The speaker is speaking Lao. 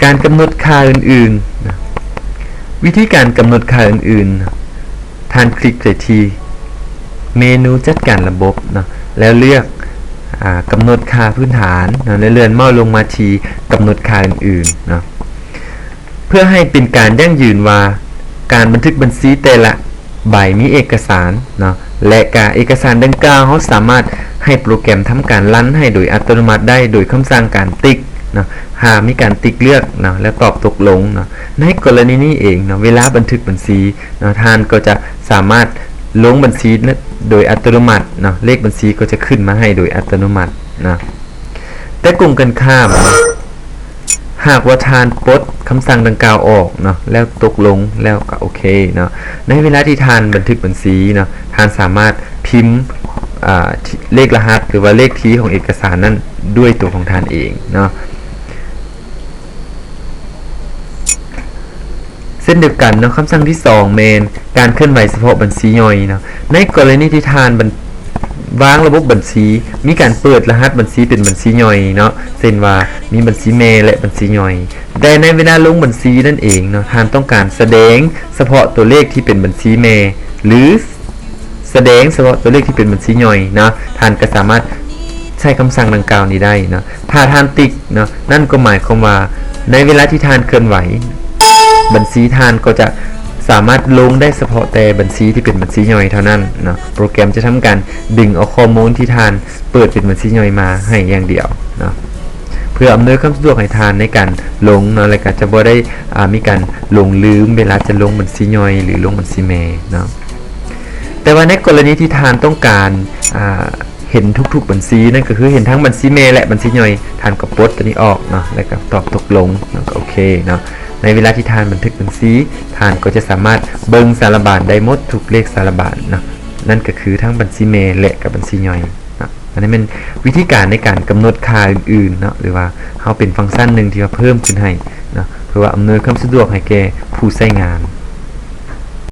ການກຳນົດຄ່າອື່ນໆນະ ວິທີການກຳນົດຄ່າອື່ນໆນະ ທ່ານຄລິກໄປທີ່ເມນູຈັດການລະບົບເນາະ ແລ້ວເລືອກ ອາ ກຳນົດຄ່າພື້ນຖານເນາະ ແລະ ເລື່ອນເມົາສ໌ລົງມາທີ່ກຳນົດຄ່າອື່ນໆເນາະ. ເພື່ອໃຫ້ເປັນການຢັ້ງຢືນວ່າ ການບັນທຶກບັນຊີແຕ່ລະໃບມີເອກະສານເນາະ ແລະ ກະເອກະສານດັ່ງກ່າວ ເຮົາສາມາດໃຫ້ໂປຣແກຣມທຳການຣັນໃຫ້ໂດຍອັດຕະໂນມັດໄດ້ ໂດຍຄຳສັ່ງການຕິກເນາະ ຖ້າມີການຕິກເລືອກເນາະ ແລ້ວຕອບຕົກລົງເນາະ. ໃນກໍລະນີນີ້ເອງເນາະ ເວລາບັນທຶກບັນຊີເນາະ ທ່ານກໍຈະສາມາດລົງບັນຊີໂດຍອັດຕະໂນມັດເນາະ ເລກບັນຊີກໍຈະຂຶ້ນມາໃຫ້ໂດຍອັດຕະໂນມັດເນາະ. ແຕ່ກົງກັນຂ້າມເນາະ ຫາກວ່າທ່ານປົດຄຳສັ່ງດັ່ງກ່າວອອກເນາະ ແລ້ວຕົກລົງ ແລ້ວກໍໂອເຄເນາະ ໃນເວລາທີ່ທ່ານບັນທຶກບັນຊີເນາະ ທ່ານສາມາດພິມ ອາ ເລກລະຫັດ ຫຼືວ່າເລກທີຂອງເອກະສານນັ້ນດ້ວຍຕົວຂອງທ່ານເອງເນາະ. ເຊັ່ນດຽວກັນເນາະ ຄຳສັ່ງທີສອງແມ່ນການເຄື່ອນໄຫວສະເພາະບັນຊີຍ່ອຍເນາະ. ໃນກໍລະນີທີ່ທ່ານບັນ ວາງລະບົບບັນຊີ ມີການເປີດລະຫັດບັນຊີເປັນບັນຊີຍ່ອຍເນາະ ເຊັ່ນວ່າມີບັນຊີແມ່ ແລະ ບັນຊີຍ່ອຍ ແຕ່ໃນເວລາລົງບັນຊີນັ້ນເອງເນາະ ທ່ານຕ້ອງການສະແດງສະເພາະຕົວເລກທີ່ເປັນບັນຊີແມ່ ຫຼື ສະແດງສະເພາະຕົວເລກທີ່ເປັນບັນຊີຍ່ອຍເນາະ ທ່ານກໍສາມາດໃຊ້ຄຳສັ່ງດັ່ງກ່າວນີ້ໄດ້ເນາະ. ຖ້າທ່ານຕິກເນາະ ນັ້ນກໍໝາຍຄວາມວ່າ ໃນເວລາທີ່ທ່ານເຄື່ອນໄຫວ ບັນຊີທ່ານກໍຈະສາມາດລົງໄດ້ສະເພາະແຕ່ບັນຊີທີ່ເປັນບັນຊີຍ່ອຍເທົ່ານັ້ນເນາະ. ໂປຣແກຣມຈະທຳການດຶງເອົາຂໍ້ມູນທີ່ທ່ານເປີດເປັນບັນຊີຍ່ອຍມາໃຫ້ຢ່າງດຽວເນາະ ເພື່ອອຳນວຍຄວາມສະດວກໃຫ້ທ່ານໃນການລົງເນາະ ແລະ ກໍຈະບໍ່ໄດ້ ອາ ມີການຫຼົງລືມເວລາຈະລົງບັນຊີຍ່ອຍ ຫຼື ລົງບັນຊີແມ່ເນາະ. ແຕ່ວ່າໃນກໍລະນີທີ່ທ່ານຕ້ອງການ ອາ ເຫັນທຸກໆບັນຊີ ນັ້ນກໍຄືເຫັນທັງບັນຊີແມ່ ແລະ ບັນຊີຍ່ອຍ ທ່ານກໍປົດຕົວນີ້ອອກເນາະ ແລ້ວກໍຕອບຕົກລົງເນາະ ກໍໂອເຄເນາະ. ໃນເວລາທີ່ທ່ານບັນທຶກບັນຊີ ທ່ານກໍຈະສາມາດເບິ່ງສາລະບານໄດ້ໝົດທຸກເລກສາລະບານເນາະ ນັ້ນກໍຄືທັງບັນຊີແມ່ ແລະ ກັບບັນຊີຍ່ອຍເນາະ. ອັນນີ້ແມ່ນວິທີການໃນການກຳນົດຄ່າອື່ນໆເນາະ ຫຼືວ່າເຮົາເປັນຟັງຊັນໜຶ່ງທີ່ວ່າເພີ່ມຂຶ້ນໃຫ້ເນາະ ເພື່ອວ່າອຳນວຍຄວາມສະດວກໃຫ້ແກ່ຜູ້ໃຊ້ງານ.